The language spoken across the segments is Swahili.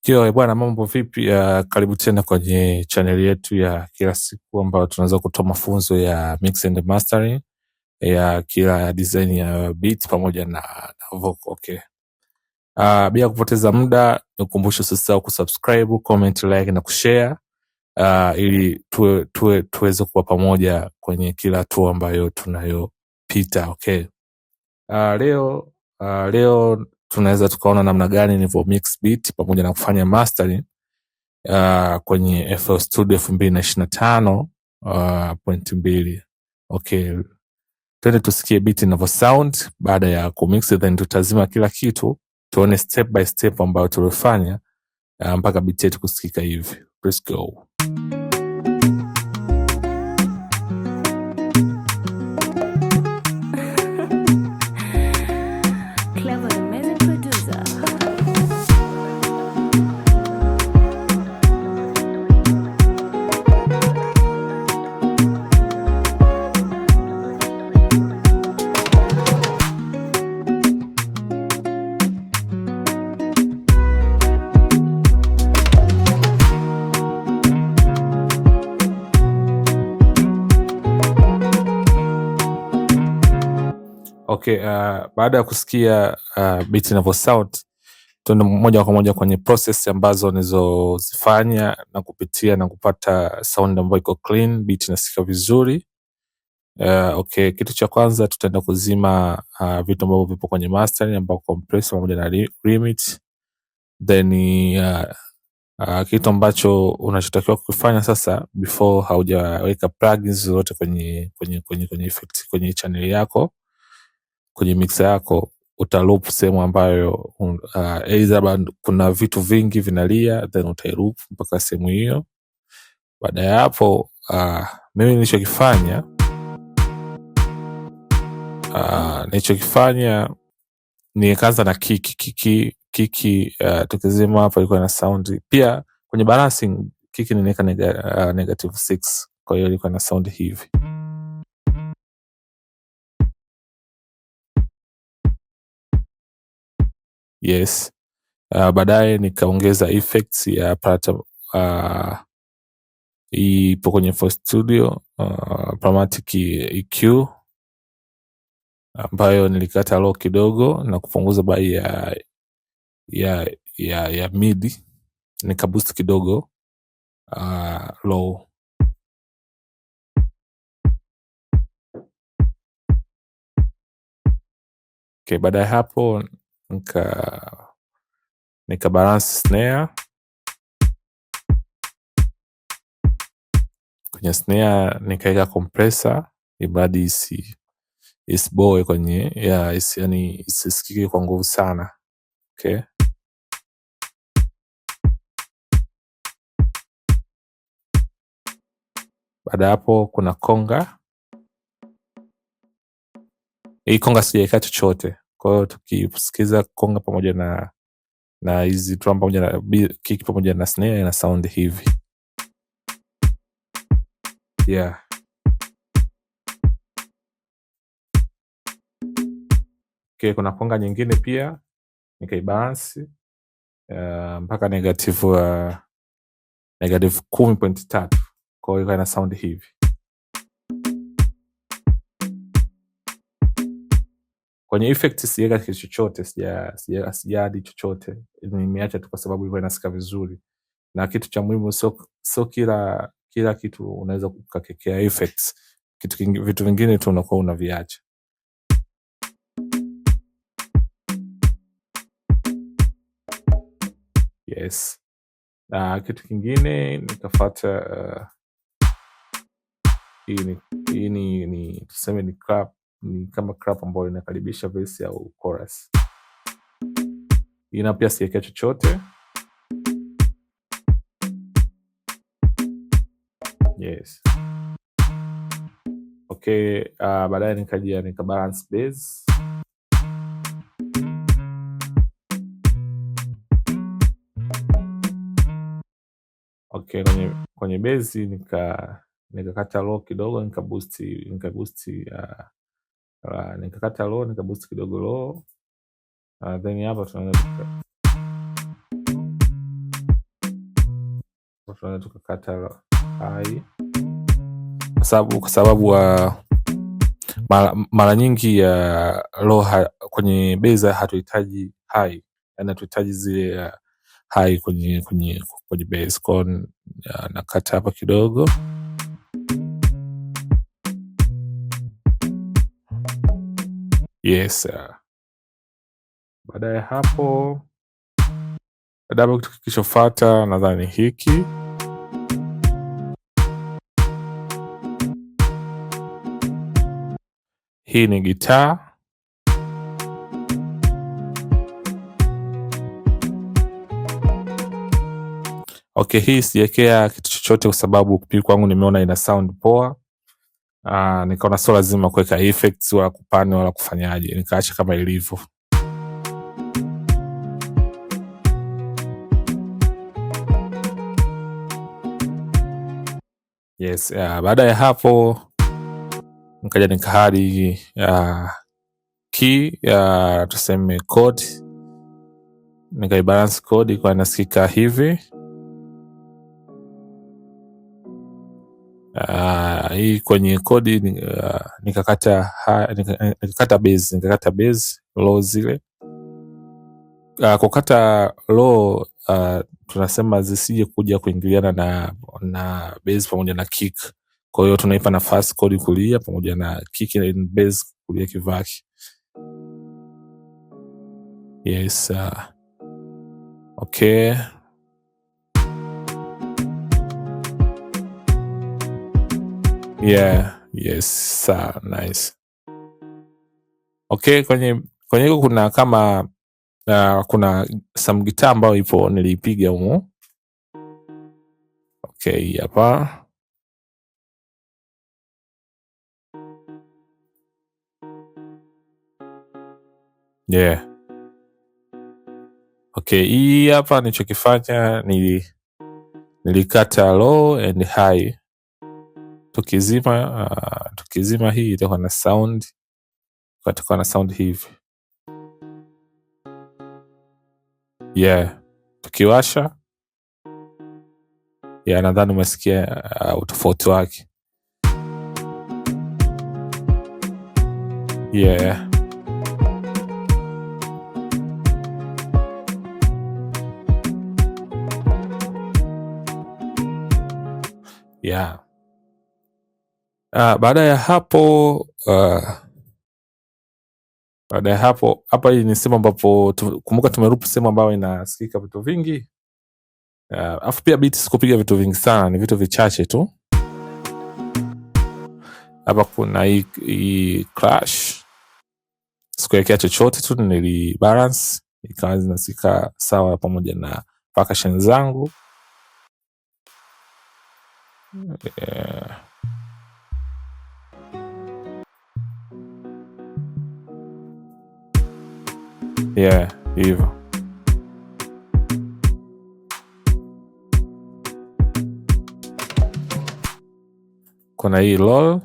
Yo, bwana mambo vipi? Karibu tena kwenye chaneli yetu ya kila siku ambayo tunaweza kutoa mafunzo ya mix and mastering ya kila design ya beat pamoja na vocal. Okay. Bila kupoteza muda nikukumbushe usisahau kusubscribe, comment, like na kushare ili tuweze kuwa pamoja kwenye kila hatua ambayo tunayopita. Okay. Leo tunaweza tukaona namna gani nilivyo mix beat pamoja na kufanya mastering kwenye FL Studio 2025 point mbili. Okay, twende tusikie beat inavyo sound baada ya kumix, then tutazima kila kitu tuone step by step ambayo tulifanya mpaka beat yetu kusikika hivi. Let's go. Clever, amazing producer. Okay, baada ya kusikia beat inavyo sound, tuende moja kwa moja kwenye process ambazo nilizozifanya na kupitia na kupata sound ambayo iko clean, beat inasikika vizuri. Okay, kitu cha kwanza tutaenda kuzima vitu ambavyo vipo kwenye mastering ambao compressor pamoja na limit. Then kitu ambacho unachotakiwa kufanya sasa before haujaweka plugins zozote kwenye effect, kwenye channel yako, kwenye mixer yako, uta loop sehemu ambayo either labda kuna vitu vingi vinalia, then utailoop mpaka sehemu hiyo. Baada ya hapo, mimi nilichokifanya nikaanza na kiki. Tukizima hapa ilikuwa na sound pia kwenye balancing. Kiki niliweka negative 6, kwa hiyo ilikuwa na sound hivi. Yes. Baadaye nikaongeza effects ya Prata, ipo kwenye FL Studio, Chromatic EQ ambayo nilikata low kidogo na kupunguza bai ya mid, nikaboost kidogo low. Okay, baada ya hapo nika balance snare. Kwenye snare nikaweka compressor ibadi isiboe kwenye ya isi, yani isisikike kwa nguvu sana. Okay. Baada ya hapo kuna konga. Hii konga sijaweka chochote. Kwa hiyo tukisikiza konga pamoja na hizi drum pamoja na kick pamoja na snare ina sound hivi. Yeah. Okay, kuna konga nyingine pia nikaibalance mpaka negative 10.3. Kwa hiyo ina sound hivi. Kwenye effect sijaweka kitu chochote, sijaadi chochote. Nimeacha tu kwa sababu ilikuwa inasikika vizuri. Na kitu cha muhimu sio kila kitu unaweza kukakekea effects. Vitu vingine tu unakuwa unaviacha. Yes. Na kitu kingine nikafuata, hii ni tuseme ni clap, ni kama clap ambayo inakaribisha verse au chorus. Ina pia siwekea chochote. Yes. Okay, baadaye nikaja nika balance bass. Okay, kwenye bass nikakata low kidogo, nikakata low, nika boost kidogo low. Then hapa tunaanza Tunaweza tukakata high kwa sababu mara nyingi ya low kwenye bass hatuhitaji high, yani hatuhitaji zile high kwenye bass. Kwa hiyo nakata hapa kidogo. Yes. Baada ya hapo kitu kilichofuata nadhani hiki. Hii ni gitaa. Okay, hii sijaekea kitu chochote kwa sababu pia kwangu nimeona ina sound poa. Nikaona sio lazima kuweka effects wala kupani wala kufanyaje, nikaacha kama ilivyo. Yes, baada ya hapo nikaja nikahadi key ya tuseme chord, nikaibalance chord kwa inasikika hivi. Hii kwenye chord nikakata bass, nikakata bass low zile. Kukata low tunasema zisije kuja kuingiliana na bass pamoja na kick. Kwa hiyo tunaipa nafasi chord kulia pamoja na kick and bass kulia kivaki. Yes, okay. Yeah, yes, nice. Okay, kwenye hiko kuna kama kuna some guitar ambayo ipo niliipiga humu. Okay, hapa. Yeah. Okay, hii hapa nilichokifanya nilikata low and high. Tukizima hii itakuwa na sound, itakuwa na sound hivi. Yeah. Tukiwasha, yeah, nadhani umesikia utofauti wake. Yeah. Yeah. Baada ya hapo, hapa hii ni sehemu ambapo kumbuka tumerupu sehemu ambayo inasikika vitu vingi. Afu pia beat sikupiga vitu vingi sana, ni vitu vichache tu. Hapa kuna hii clash. Sikuwekea chochote tu, nili balance ikawa zinasikika sawa pamoja na percussion zangu. Yeah. Yeah, hivyo. Kuna hii roll.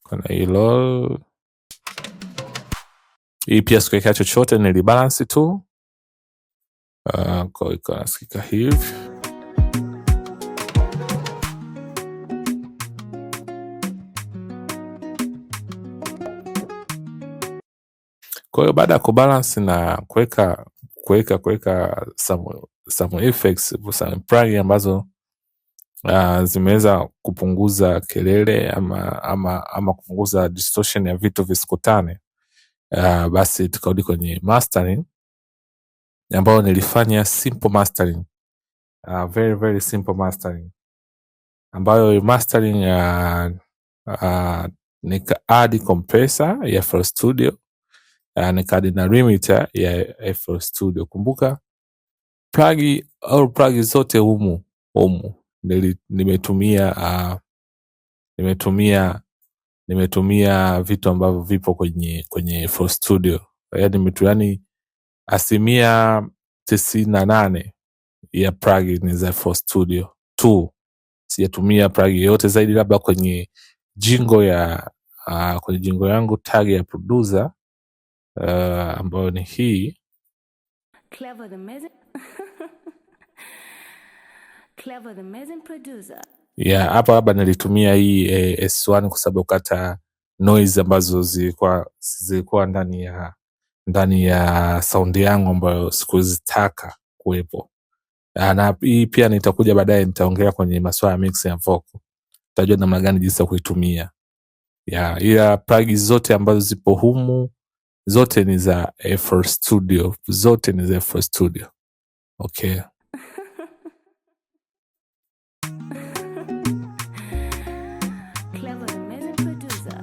Kuna hii roll. Hii pia sikuwekea chochote, nilibalance tu. Kwa hiyo iko nasikika hivi. Kwa hiyo baada ya kubalance na kuweka some effects, some plugin ambazo zimeweza kupunguza kelele ama kupunguza distortion ya vitu visikutane, basi tukarudi kwenye mastering ambayo nilifanya simple mastering. Very very simple mastering ambayo mastering nika add compressor ya FL Studio, nika add na limiter ya FL Studio. Kumbuka plug au plug zote humu nimetumia vitu ambavyo vipo kwenye FL Studio. Yaani 98% ya plug ni za FL Studio tu. Sijatumia plug yoyote zaidi, labda kwenye jingo ya kwenye jingo yangu tag ya producer Ambayo ni hii. Clever the amazing Clever the amazing producer. Yeah, hapa labda nilitumia hii S1 kwa sababu kata noise ambazo zilikuwa ndani ya sound yangu ambayo sikuzitaka kuwepo. Na hii pia nitakuja baadaye nitaongelea kwenye masuala ya mix ya vocal. Utajua namna gani jinsi ya kuitumia. Yeah, ila plugins zote ambazo zipo humu zote ni za FL Studio, zote ni za FL Studio. Okay. Clever amazing producer.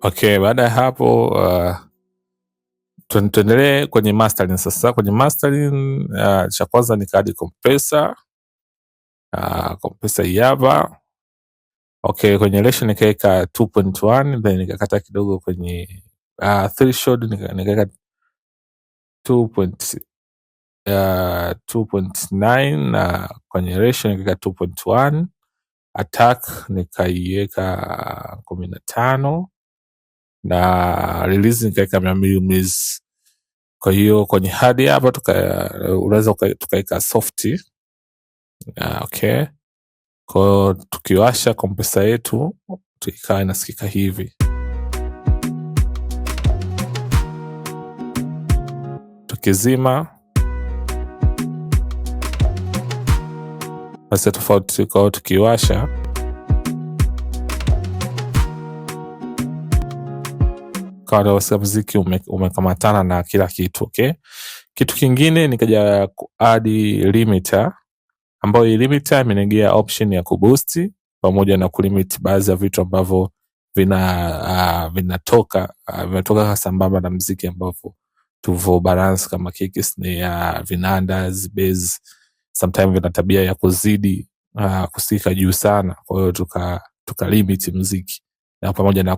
Okay, baada ya hapo tuendelee kwenye mastering sasa. Kwenye mastering, cha kwanza ni kadi compressor. Compressor hii hapa. Okay, kwenye ratio nikaweka 2.1, then nikakata kidogo kwenye threshold nikaweka 2.9 na kwenye ratio nikaweka 2.1. Attack nikaiweka 15 na release nikaweka mia mbili miss. Kwa hiyo kwenye hadi hapa unaweza tukaweka soft. Okay. Kwa hiyo tukiwasha compressor yetu ikawa inasikika hivi. Tukizima basi tofauti. Kwa hiyo tukiwasha kwa sababu muziki umekamatana na kila kitu, okay? Kitu kingine nikaja ku-add limiter, ambayo hii limiter imenigia option ya kuboost pamoja na kulimit baadhi ya vitu ambavyo vinatoka sambamba na muziki ambavyo tuvo balance kama kick, snare, vinanda, bass. Sometimes vina tabia ya kuzidi kusikika juu sana, kwa hiyo tuka limit muziki na pamoja na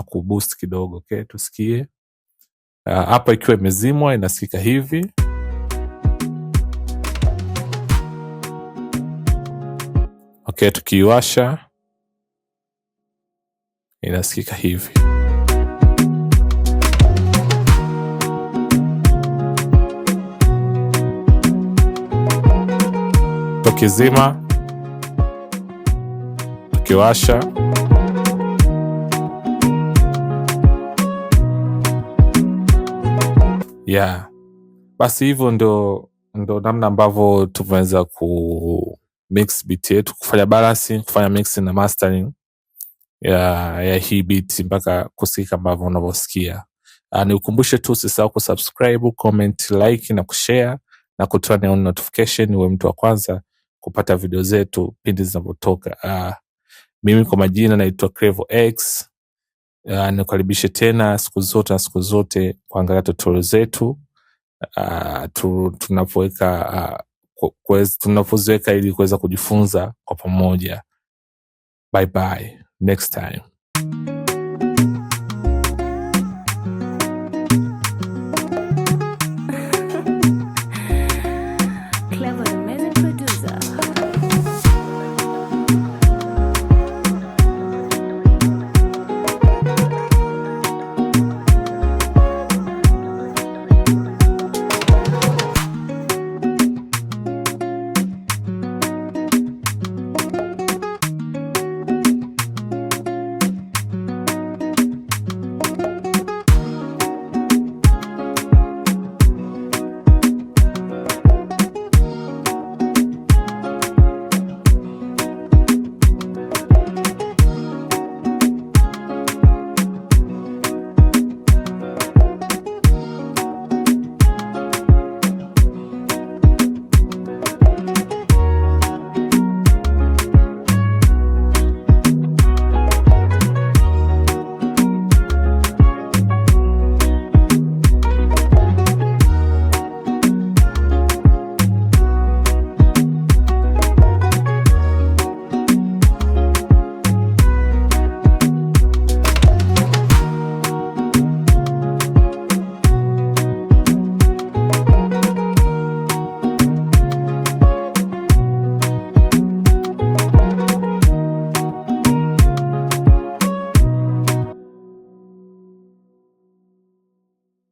kuboost kidogo. Okay, tusikie. Hapa ikiwa imezimwa inasikika hivi. Okay, tukiiwasha inasikika hivi. Tukizima, tukiwasha. Yeah. Basi hivyo ndo namna ambavyo tumeweza ku mix beat yetu, kufanya balancing, kufanya mixing na mastering ya hii beat mpaka kusikika ambavyo unavyosikia. Nikukumbushe tu usisahau kusubscribe, comment, like na kushare na kuturn on notification uwe mtu wa kwanza kupata video zetu pindi zinapotoka. Mimi kwa majina naitwa Crevo X. Nikukaribishe tena siku zote na siku zote kuangalia tutorial zetu. Tunapoziweka ili kuweza kujifunza kwa pamoja. Bye bye. Next time.